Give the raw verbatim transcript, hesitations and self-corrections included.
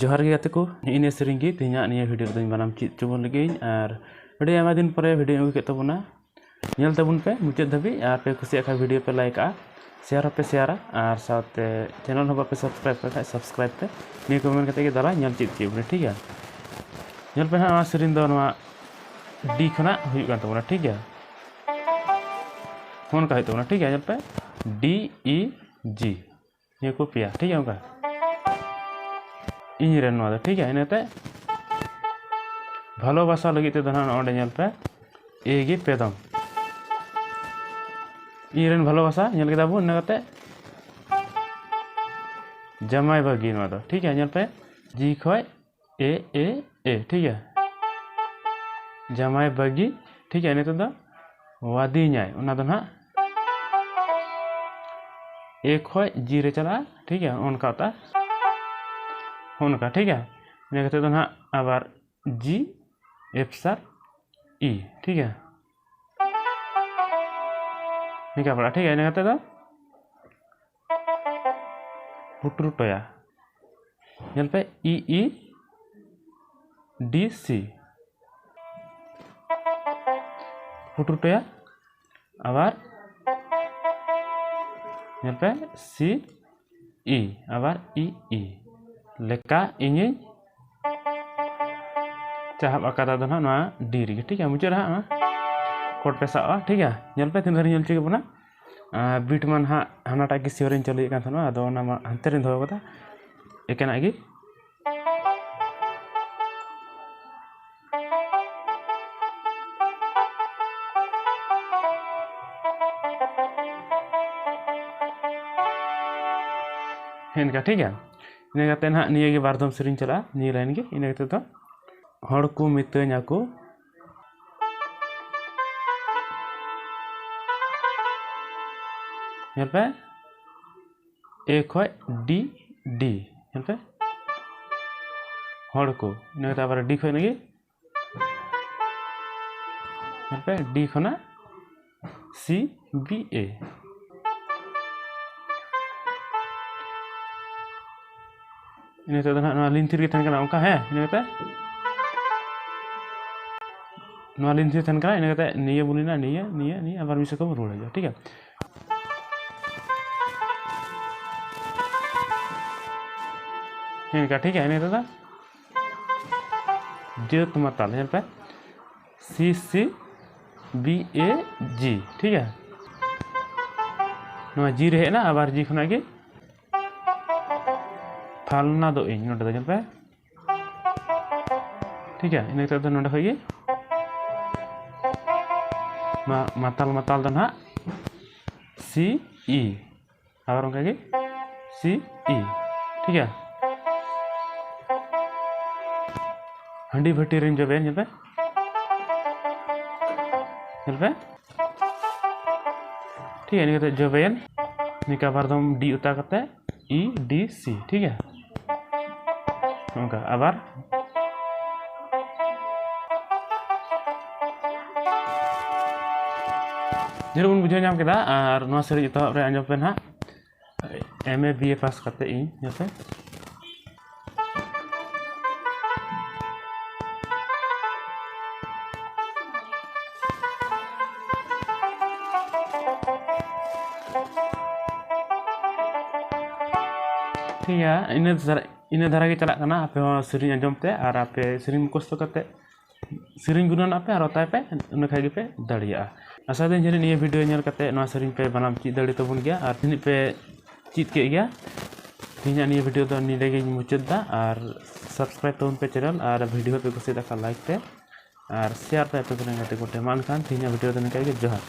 ᱡᱚᱦᱟᱨ ᱜᱮ ᱜᱟᱛᱮ ᱠᱚ, ᱱᱤᱭᱟᱹ ᱥᱮᱨᱮᱧ ᱜᱮ ᱛᱮᱦᱮᱧᱟᱜ ᱱᱤᱭᱟᱹ ᱵᱷᱤᱰᱤᱭᱳ ᱨᱮᱫᱚᱧ ᱵᱟᱱᱟᱢ ᱪᱮᱫ ᱦᱚᱪᱚ ᱵᱚᱱ ᱞᱟᱹᱜᱤᱫ ᱤᱧ᱾ ᱟᱨ ᱟᱹᱰᱤ ᱟᱭᱢᱟ ᱫᱤᱱ ᱯᱚᱨᱮ ᱵᱷᱤᱰᱤᱭᱳ ᱟᱹᱜᱩ ᱠᱮᱫ ᱛᱟᱵᱚᱱᱟ, ᱧᱮᱞ ᱛᱟᱵᱚᱱ ᱯᱮ ᱢᱩᱪᱟᱹᱫ ᱫᱷᱟᱹᱵᱤᱡ᱾ ᱟᱨ ᱯᱮ ᱠᱩᱥᱤᱭᱟᱜ ᱠᱷᱟᱱ ᱵᱷᱤᱰᱤᱭᱳ ᱯᱮ ᱞᱟᱭᱤᱠ ᱟᱜᱼᱟ, ᱥᱮᱭᱟᱨ ᱦᱚᱸᱯᱮ ᱥᱮᱭᱟᱨᱟ, ᱟᱨ ᱥᱟᱶᱛᱮ ᱪᱮᱱᱮᱞ ᱦᱚᱸ ᱵᱟᱯᱮ ᱥᱟᱵᱥᱠᱨᱟᱭᱤᱵ ᱠᱟᱜ ᱠᱷᱟᱱ ᱥᱟᱵᱥᱠᱨᱟᱭᱤᱵ ᱯᱮ᱾ ᱱᱤᱭᱟᱹ ᱠᱚ ᱢᱮᱱ ᱠᱟᱛᱮ ᱜᱮ ᱫᱟᱞᱟ ᱧᱮᱞ ᱪᱮᱫ ᱪᱮᱫ ᱵᱚᱱ, ᱴᱷᱤᱠ ᱜᱮᱭᱟ? ᱧᱮᱞ ᱯᱮ ᱦᱟᱸᱜ, ᱱᱚᱣᱟ ᱥᱮᱨᱮᱧ ᱫᱚ ᱱᱚᱣᱟ ᱰᱤ ᱠᱷᱚᱱᱟᱜ ᱦᱩᱭᱩᱜ ᱠᱟᱱ ᱛᱟᱵᱚᱱᱟ, ᱴᱷᱤᱠ ᱜᱮᱭᱟ? ᱱᱚᱜᱼᱚ ᱱᱚᱝᱠᱟ ᱦᱩᱭᱩᱜ ᱛᱟᱵᱚᱱᱟ, ᱴᱷᱤᱠ ᱜᱮᱭᱟ? ᱧᱮᱞ ᱯᱮ, ᱰᱤ, ᱤ, ᱡᱤ, ᱱᱤᱭᱟᱹ ᱠᱚ ᱯᱮᱭᱟ, ᱴᱷᱤᱠ ᱜᱮᱭᱟ? ᱚᱱᱠᱟ ᱤᱧ ᱨᱮᱱ ᱱᱚᱣᱟ ᱫᱚ, ᱴᱷᱤᱠ ᱜᱮᱭᱟ? ᱤᱱᱟᱹᱛᱮ ᱵᱷᱟᱞᱚᱵᱟᱥᱟ ᱞᱟᱹᱜᱤᱫ ᱛᱮᱫᱚ ᱱᱟᱦᱟᱜ ᱱᱚᱰᱮ ᱧᱮᱞ ᱯᱮ, ᱮ ᱜᱮ ᱯᱮ ᱫᱚᱢ᱾ ᱤᱧ ᱨᱮᱱ ᱵᱷᱟᱞᱚᱵᱟᱥᱟ ᱧᱮᱞ ᱠᱮᱫᱟ ᱵᱚᱱ, ᱤᱱᱟᱹ ᱠᱟᱛᱮ ᱡᱟᱢᱟᱭ ᱵᱟᱹᱜᱤ ᱱᱚᱣᱟ ᱫᱚ, ᱴᱷᱤᱠ ᱜᱮᱭᱟ? ᱧᱮᱞ ᱯᱮ, ᱡᱤ ᱠᱷᱚᱡ ᱮ, ᱮ, ᱮ, ᱴᱷᱤᱠ ᱜᱮᱭᱟ? ᱡᱟᱢᱟᱭ ᱵᱟᱹᱜᱤ, ᱴᱷᱤᱠ ᱜᱮᱭᱟ? ᱱᱤᱛᱚᱜ ᱫᱚ ᱣᱟᱫᱤᱧᱟᱭ, ᱚᱱᱟ ᱫᱚ ᱱᱟᱦᱟᱜ ᱮ ᱠᱷᱚᱡ ᱡᱤ ᱨᱮ ᱪᱟᱞᱟᱜᱼᱟ, ᱴᱷᱤᱠ ᱜᱮᱭᱟ? ᱚᱱᱠᱟ ᱛᱟ, ᱚᱱᱠᱟ, ᱴᱷᱤᱠ ᱜᱮᱭᱟ? ᱤᱱᱟᱹ ᱠᱟᱛᱮ ᱫᱚ ᱱᱟᱦᱟᱜ ᱟᱵᱟᱨ ᱡᱤ, ᱮᱯ ᱥᱟᱨ, ᱤ, ᱴᱷᱤᱠ ᱜᱮᱭᱟ? ᱱᱤᱝᱠᱟ ᱯᱟᱲᱟᱜᱼᱟ, ᱴᱷᱤᱠ ᱜᱮᱭᱟ? ᱤᱱᱟᱹ ᱠᱟᱛᱮ ᱫᱚ ᱯᱩᱴᱩᱨ ᱴᱚᱭᱟ, ᱧᱮᱞ ᱯᱮ, ᱤ, ᱤ, ᱰᱤ, ᱥᱤ, ᱯᱩᱴᱩᱨ ᱴᱚᱭᱟ, ᱟᱵᱟᱨ ᱧᱮᱞ ᱯᱮ, ᱥᱤ, ᱤ, ᱟᱵᱟᱨ ᱤ, ᱤ, ᱞᱮᱠᱟ ᱤᱧᱤᱧ ᱪᱟᱦᱟᱵ ᱟᱠᱟᱫᱟ ᱫᱚ ᱱᱟᱦᱟᱜ ᱱᱚᱣᱟ ᱰᱤ ᱨᱮᱜᱮ, ᱴᱷᱤᱠ ᱜᱮᱭᱟ? ᱢᱩᱪᱟᱹᱫ ᱨᱮ ᱦᱟᱸᱜ ᱱᱚᱣᱟ ᱠᱚᱨᱰ ᱯᱮ ᱥᱟᱵᱼᱟ, ᱴᱷᱤᱠ ᱜᱮᱭᱟ? ᱧᱮᱞ ᱯᱮ ᱛᱤᱱ ᱫᱷᱟᱹᱨᱤᱡ ᱧᱮᱞ ᱦᱚᱪᱚ ᱠᱮᱫ ᱵᱚᱱᱟ᱾ ᱟᱨ ᱵᱤᱴ ᱢᱟ ᱱᱟᱦᱟᱜ ᱦᱟᱱᱟᱴᱟᱜ ᱜᱮ ᱥᱤᱭᱳᱨᱤᱧ ᱪᱟᱹᱞᱩᱭᱮᱫ ᱠᱟᱱ ᱛᱟᱦᱮᱱᱟ, ᱟᱫᱚ ᱚᱱᱟ ᱢᱟ ᱦᱟᱱᱛᱮ ᱨᱤᱧ ᱫᱚᱦᱚ ᱠᱟᱫᱟ, ᱮᱠᱮᱱᱟᱜ ᱜᱮ᱾ ᱦᱮᱸ, ᱤᱱᱠᱟ ᱴᱷᱤᱠ ᱜᱮᱭᱟ᱾ ᱤᱱᱟᱹ ᱠᱟᱛᱮ ᱱᱟᱦᱟᱜ ᱱᱤᱭᱟᱹ ᱜᱮ ᱵᱟᱨ ᱫᱚᱢ ᱥᱮᱨᱮᱧ ᱪᱟᱞᱟᱜᱼᱟ, ᱱᱤᱭᱟᱹ ᱞᱟᱭᱤᱱ ᱜᱮ᱾ ᱤᱱᱟᱹ ᱠᱟᱛᱮ ᱫᱚ ᱦᱚᱲ ᱠᱚ ᱢᱤᱛᱟᱹᱧ ᱟᱠᱚ, ᱧᱮᱞ ᱯᱮ, ᱮ ᱠᱷᱚᱡ ᱰᱤ, ᱰᱤ, ᱧᱮᱞ ᱯᱮ, ᱦᱚᱲ ᱠᱚ᱾ ᱤᱱᱟᱹ ᱠᱟᱛᱮ ᱟᱵᱟᱨ ᱰᱤ ᱠᱷᱚᱡ ᱞᱟᱹᱜᱤᱫ, ᱧᱮᱞ ᱯᱮ, ᱰᱤ ᱠᱷᱚᱱᱟᱜ ᱥᱤ, ᱵᱤ, ᱮ᱾ ᱤᱱᱟᱹ ᱠᱟᱛᱮ ᱫᱚ ᱱᱟᱦᱟᱜ ᱱᱚᱣᱟ ᱞᱤᱱ ᱛᱷᱤᱨ ᱜᱮ ᱛᱟᱦᱮᱱ ᱠᱟᱱᱟ, ᱚᱱᱠᱟ, ᱦᱮᱸ᱾ ᱤᱱᱟᱹ ᱠᱟᱛᱮ ᱱᱚᱣᱟ ᱞᱤᱱ ᱛᱷᱤᱨ ᱛᱟᱦᱮᱱ ᱠᱟᱱᱟ, ᱤᱱᱟᱹ ᱠᱟᱛᱮ ᱱᱤᱭᱟᱹ ᱵᱚᱱ ᱮᱱᱟ, ᱱᱤᱭᱟᱹ, ᱱᱤᱭᱟᱹ, ᱱᱤᱭᱟᱹ, ᱟᱵᱟᱨ ᱢᱤᱫ ᱥᱮᱫ ᱠᱷᱚᱱ ᱵᱚᱱ ᱨᱩᱣᱟᱹᱲ ᱦᱤᱡᱩᱜᱼᱟ, ᱴᱷᱤᱠ ᱜᱮᱭᱟ᱾ ᱦᱮᱸ, ᱤᱱᱠᱟ, ᱴᱷᱤᱠ ᱜᱮᱭᱟ᱾ ᱤᱱᱟᱹ ᱠᱟᱛᱮ ᱫᱚ ᱡᱟᱹᱛ ᱢᱟᱛᱟᱞ, ᱧᱮᱞ ᱯᱮ, C C B A G, ᱴᱷᱤᱠ ᱜᱮᱭᱟ᱾ ᱱᱚᱣᱟ G ᱨᱮ ᱦᱮᱡ ᱮᱱᱟ, ᱟᱵᱟᱨ G ᱠᱷᱚᱱᱟᱜ ᱜᱮ ᱯᱷᱟᱞᱱᱟ ᱫᱚ ᱤᱧ, ᱱᱚᱰᱮ ᱫᱚ ᱧᱮᱞ ᱯᱮ, ᱴᱷᱤᱠ ᱜᱮᱭᱟ᱾ ᱤᱱᱟᱹ ᱠᱟᱛᱮ ᱫᱚ ᱱᱚᱰᱮ ᱠᱷᱚᱡ ᱜᱮ ᱱᱚᱣᱟ ᱢᱟᱛᱟᱞ, ᱢᱟᱛᱟᱞ ᱫᱚ ᱱᱟᱦᱟᱜ C E, ᱟᱵᱟᱨ ᱚᱱᱠᱟ ᱜᱮ C E, ᱴᱷᱤᱠ ᱜᱮᱭᱟ᱾ ᱦᱟᱺᱰᱤ ᱵᱷᱟᱹᱴᱤ ᱨᱮᱧ ᱡᱚᱵᱮᱭᱮᱱ, ᱧᱮᱞ ᱯᱮ, ᱧᱮᱞ ᱯᱮ, ᱴᱷᱤᱠ ᱜᱮᱭᱟ᱾ ᱤᱱᱟᱹ ᱠᱟᱛᱮ ᱡᱚᱵᱮᱭᱮᱱ, ᱱᱤᱝᱠᱟ ᱵᱟᱨ ᱫᱚᱢ D ᱚᱛᱟ ᱠᱟᱛᱮ E D C, ᱴᱷᱤᱠ ᱜᱮᱭᱟ᱾ ᱱᱚᱝᱠᱟ ᱟᱵᱟᱨ ᱡᱮ ᱵᱚᱱ ᱵᱩᱡᱷᱟᱹᱣ ᱧᱟᱢ ᱠᱮᱫᱟ᱾ ᱟᱨ ᱱᱚᱣᱟ ᱥᱮᱨᱮᱧ ᱮᱛᱚᱦᱚᱵ ᱨᱮ ᱟᱸᱡᱚᱢ ᱯᱮ ᱱᱟᱦᱟᱜ, M A B A ᱯᱟᱥ ᱠᱟᱛᱮ ᱤᱧ, ᱦᱮᱸ ᱥᱮ᱾ ᱴᱷᱤᱠ ᱜᱮᱭᱟ, ᱤᱱᱟᱹ ᱫᱷᱟᱨᱟ, ᱤᱱᱟᱹ ᱫᱷᱟᱨᱟ ᱜᱮ ᱪᱟᱞᱟᱜ ᱠᱟᱱᱟ᱾ ᱟᱯᱮ ᱦᱚᱸ ᱥᱮᱨᱮᱧ ᱟᱸᱡᱚᱢ ᱯᱮ ᱟᱨ ᱟᱯᱮ ᱥᱮᱨᱮᱧ ᱢᱩᱠᱷᱚᱥᱛᱚ ᱠᱟᱛᱮ ᱥᱮᱨᱮᱧ ᱜᱩᱱᱟᱹᱱᱟᱜ ᱯᱮ ᱟᱨ ᱚᱛᱟᱭ ᱯᱮ, ᱤᱱᱟᱹ ᱠᱷᱟᱡ ᱜᱮᱯᱮ ᱫᱟᱲᱮᱭᱟᱜᱼᱟ᱾ ᱟᱥᱟ ᱫᱟᱹᱧ ᱡᱟᱹᱱᱤᱡ ᱱᱤᱭᱟᱹ ᱵᱷᱤᱰᱤᱭᱳ ᱧᱮᱞ ᱠᱟᱛᱮ ᱱᱚᱣᱟ ᱥᱮᱨᱮᱧ ᱯᱮ ᱵᱟᱱᱟᱢ ᱪᱮᱫ ᱫᱟᱲᱮ ᱛᱟᱵᱚᱱ ᱜᱮᱭᱟ ᱟᱨ ᱡᱟᱹᱱᱤᱡ ᱯᱮ ᱪᱮᱫ ᱠᱮᱫ ᱜᱮᱭᱟ᱾ ᱛᱮᱦᱮᱧᱟᱜ ᱱᱤᱭᱟᱹ ᱵᱷᱤᱰᱤᱭᱳ ᱫᱚ ᱱᱤᱰᱮ ᱜᱤᱧ ᱢᱩᱪᱟᱹᱫ ᱫᱟ᱾ ᱟᱨ subscribe ᱛᱟᱵᱚᱱ ᱯᱮ channel, ᱟᱨ ᱵᱷᱤᱰᱤᱭᱳ ᱯᱮ ᱠᱩᱥᱤᱭᱟᱫ ᱠᱷᱟᱱ like ᱯᱮ ᱟᱨ share ᱯᱮ ᱟᱯᱮ ᱠᱚᱨᱮᱱ ᱜᱟᱛᱮ ᱠᱚ ᱴᱷᱮᱱ᱾ ᱢᱟ ᱮᱱᱠᱷᱟᱱ ᱛᱮᱦᱮᱧᱟᱜ ᱵᱷᱤᱰᱤᱭᱳ ᱫᱚ ᱱᱤᱝᱠᱟ ᱜᱮ᱾ ᱡᱚᱦᱟᱨ᱾